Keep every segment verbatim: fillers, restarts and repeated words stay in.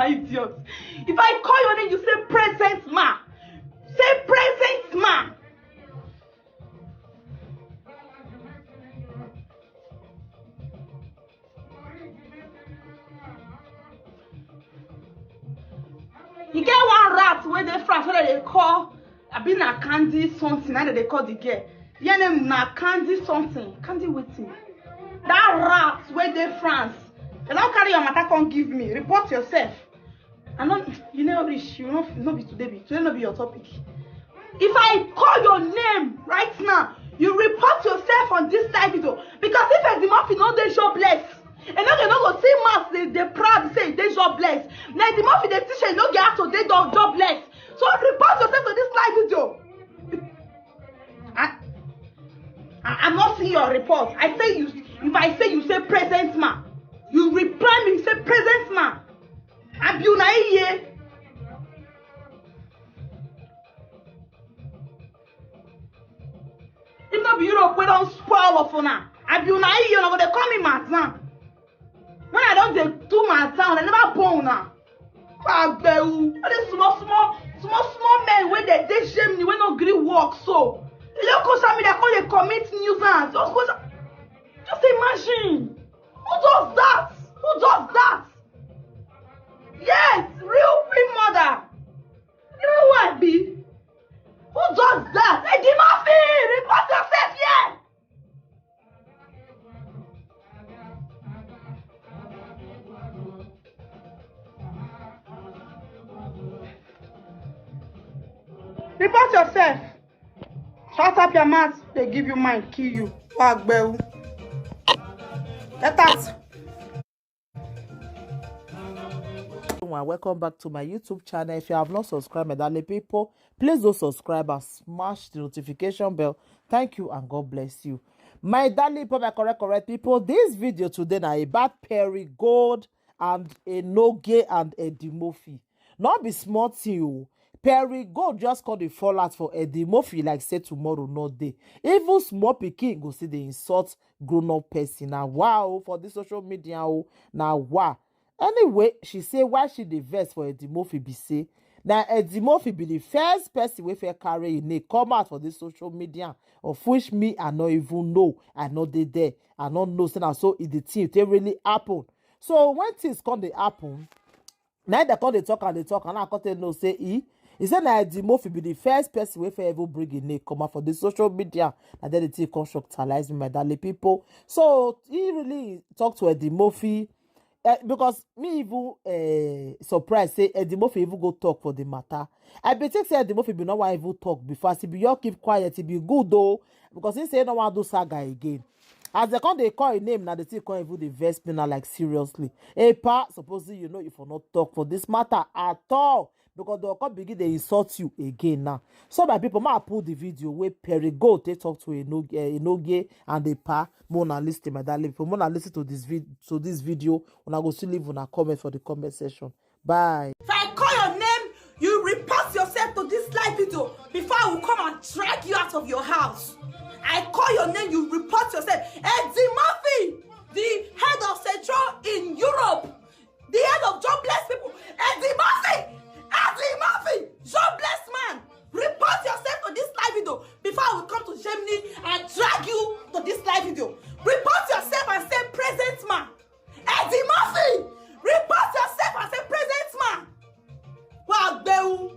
Idiot. If I call your name, you say present ma. Say present ma. You get one rat wey dey France wey dem dey call, abi na Candy something, na dem dey call the girl. Your name na Candy something. Candy wetin? That rat wey dey France. Dem don carry your matter come give me. Report yourself. I no, you no reach. You no, no be today. Be today no be your topic. If I call your name right now, you report yourself on this live video, because if Eddie Murphy no dey jobless, and no dey no go see mass dey dey proud say e dey jobless. Na Eddie Murphy dey teach say e no get how to dey do- jobless. So report yourself to this live video. I, I, I'm not seeing your report. I say you, if I say you say present ma, you reply me say present ma. Abi una hear? If no be Europe wey don spoil all of una, abi una hear, una go dey call me madam. When I don dey do madam, I never born una. Agbewu. All these small, small, small, small men wey dey dey Germany wey no gree work so. They don come social media come dey commit nuisance. Just go, just imagine. Who does that? Who does that? Yes, real queen mother. You know who I be? Who does that? Eddie Murphy, report yourself here. Report yourself. Shut up your mouth. They give you mind, kill you. Wagbeu. Get out. Everyone, welcome back to my YouTube channel. If you have not subscribed, my darling people, please do subscribe and smash the notification bell. Thank you and God bless you. My darling people, my correct, correct people, this video today na about Perry Gold and Enoge and Eddie Murphy. Not be small thing o. Perry Gold just called the fallout for Eddie Murphy like say tomorrow no dey. Even small pikin go see the insult grown up person. Na wow for this social media o. Na wow. Anyway, she say why she dey vex for Eddie Murphy be say na Eddie Murphy be the first person wey fit carry im name come out for this social media, of which me I no even know. I no dey there. I no know say na so e the thing take really happen. So when things come dey happen, na dem come dey talk and dey talk, and I come take know say e e say na Eddie Murphy be the first person wey fit even bring im name come out for the social media. Na then the thing come shock talize me, my darling people. So he really talk to Eddie Murphy. Uh, because me even uh, surprised say Eddie Murphy even go talk for the matter. I be think say Eddie Murphy be no wan even talk before. As he be your keep quiet, he be good though, because he say no wan do saga again. As they come dey call him name, na the thing come even dey vex me now, like seriously. Hey pa, supposing you know if you not talk for this matter at all, because they'll come begin they insult you again now. So my people, ma pull the video where Perry Gold they talk to Enoge, uh, Enoge and the pa. Mona listen, my darling people. Mona listen to this vid to this video. Una go still leave una comment for the comment section. Bye. If I call your name, you report yourself to this live video before I will come and drag you out of your house. I call your name, you report yourself. Eddie Murphy, the head of Central in Europe, the head of jobless people. Eddie Murphy, Eddie Murphy, jobless man. Report yourself to this live video before I will come to Germany and drag you to this live video. Report yourself and say present man. Eddie Murphy, report yourself and say present man. Wagbeu.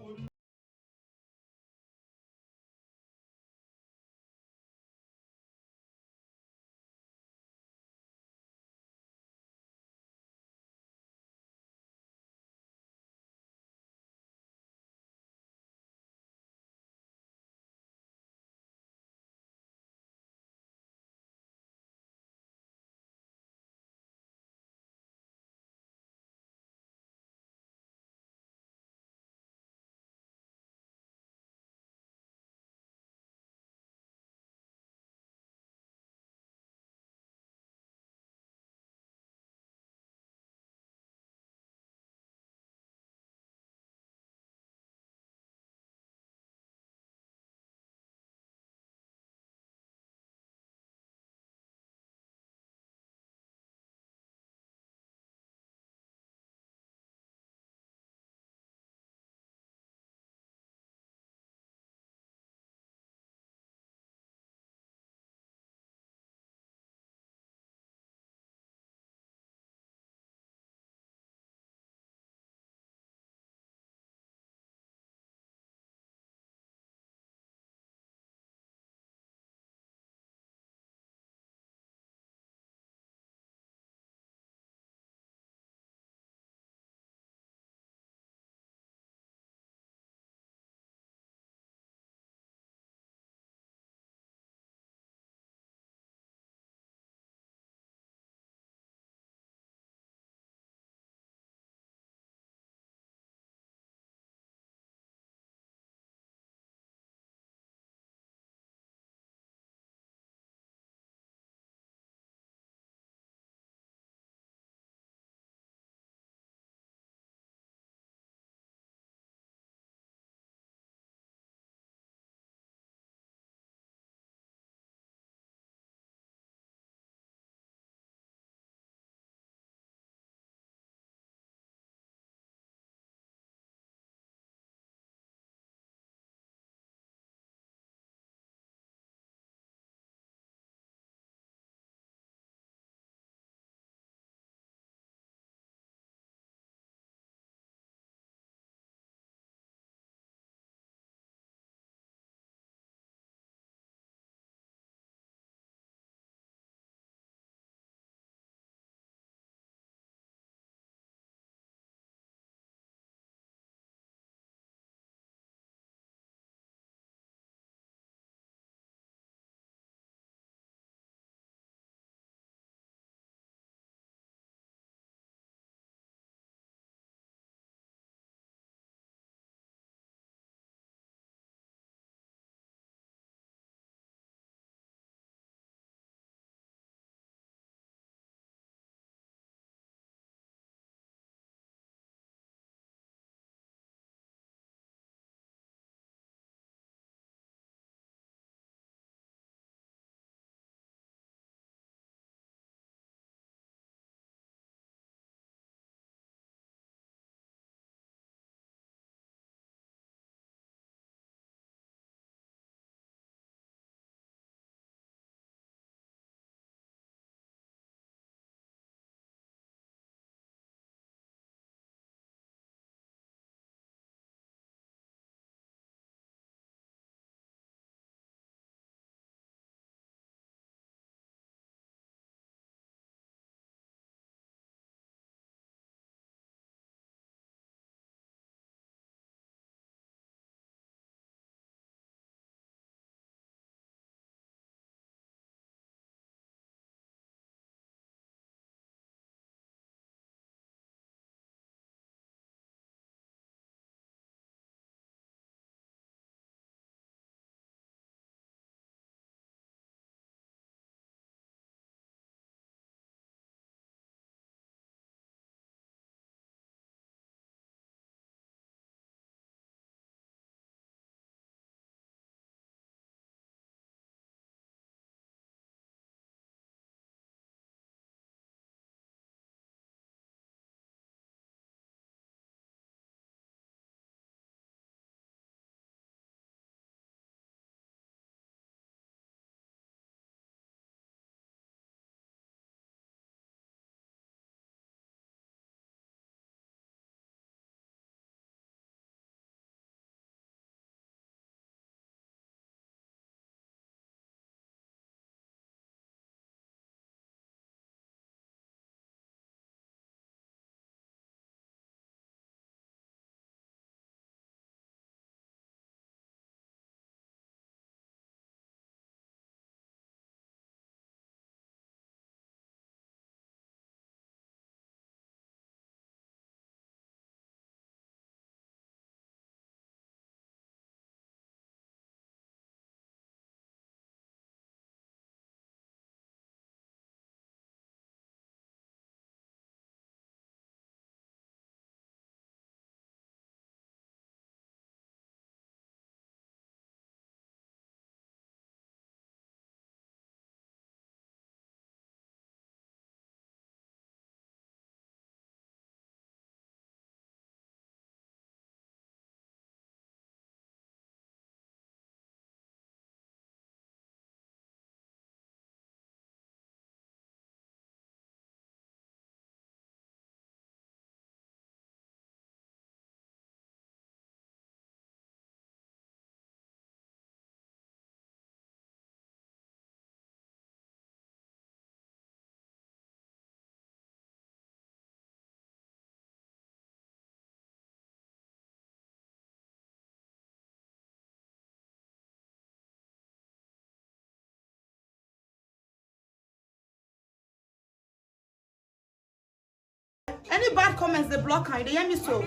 Any bad comments, they block am. You dey hear me so?